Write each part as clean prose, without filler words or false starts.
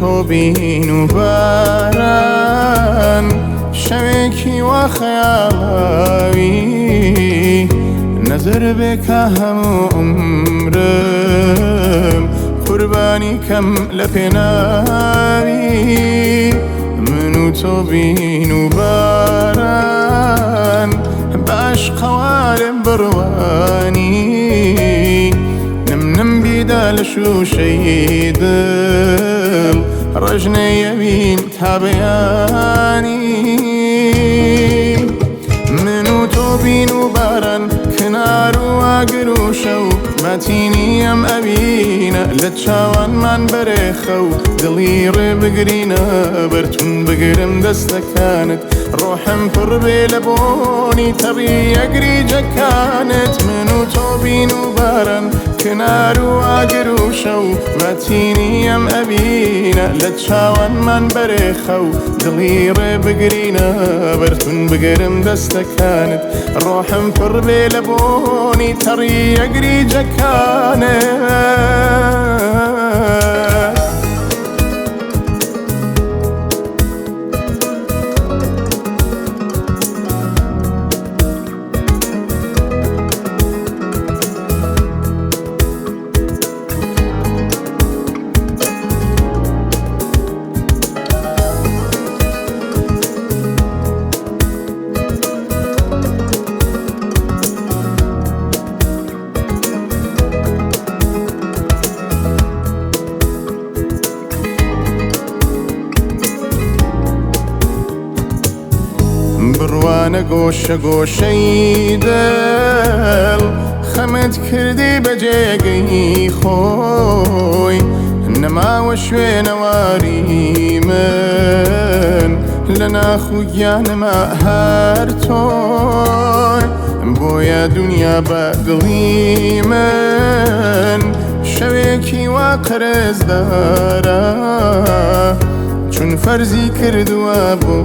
تۆ بین و باران، شەوێکی وا خەیاڵاوی، نەزر بێ کە هەموو عومرم قوربانی کەم لە پێناوی. من و تۆ بین و باران، بە عەشقەوارم بڕوانی، نم نم بیدا لە شووشەی دڵ، ڕەژنەیەوین تا بەیانی. من و تۆ بین و باران، کنار و ئاگر و شەو، مەتینی ئەم ئەوینە لە چاوانمان بەرێخە و دڵی ڕێ بگرینە بەرتون بگرم دەستەکانت، ڕۆحم پڕ بێ لە بۆنی تەڕی ئەگری جەکانت. من و تۆ بین و باران، کنار و ئاگر و شەو، مەتینی ئەم ئەوینە لە چاوانمان بەرێخە و دڵی ڕێ بگرینە بەرتون بگرم دەستەکانت، ڕۆحم پڕ بێ لە بۆنی تەڕی ئەگری جەکانت. بڕوانە گۆشە گۆشەی دڵ، خەمت کردی بە جێگەی خۆی، نەماوە شوێنەواری من لە ناخ و گیانما هەر تۆی. بۆیە دنیا بە دڵی من شەوێکی وا قەرزدارە، چون فەرزی کردووە بۆ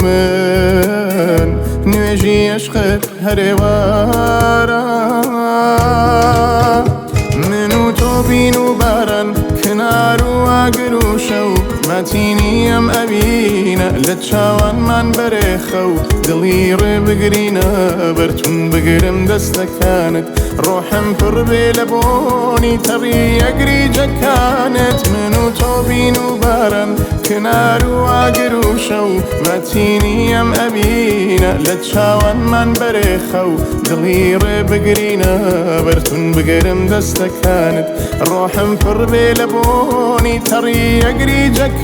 من نوێژی عشقت هەرێوارە. من و تۆ بین و باران، کنار و ئاگر و شەو، مەتینی ئەم ئەوینە لە چاوانمان بەرێخە و دڵی ڕێ بگرینە بەرتون بگرم دەستەکانت، ڕۆحم پڕ بێ لە بۆنی تەڕی ئەگری جەکانت. من و تۆ بین و باران، کنار و ئاگر و شەو، مەتینی ئەم ئەوینە لە چاوانمان بەرێخە و دڵی ڕێ بگرینە بەرتون بگرم دەستەکانت، ڕۆحم پڕ بێ لە بۆنی تەڕی ئەگری جەکانت.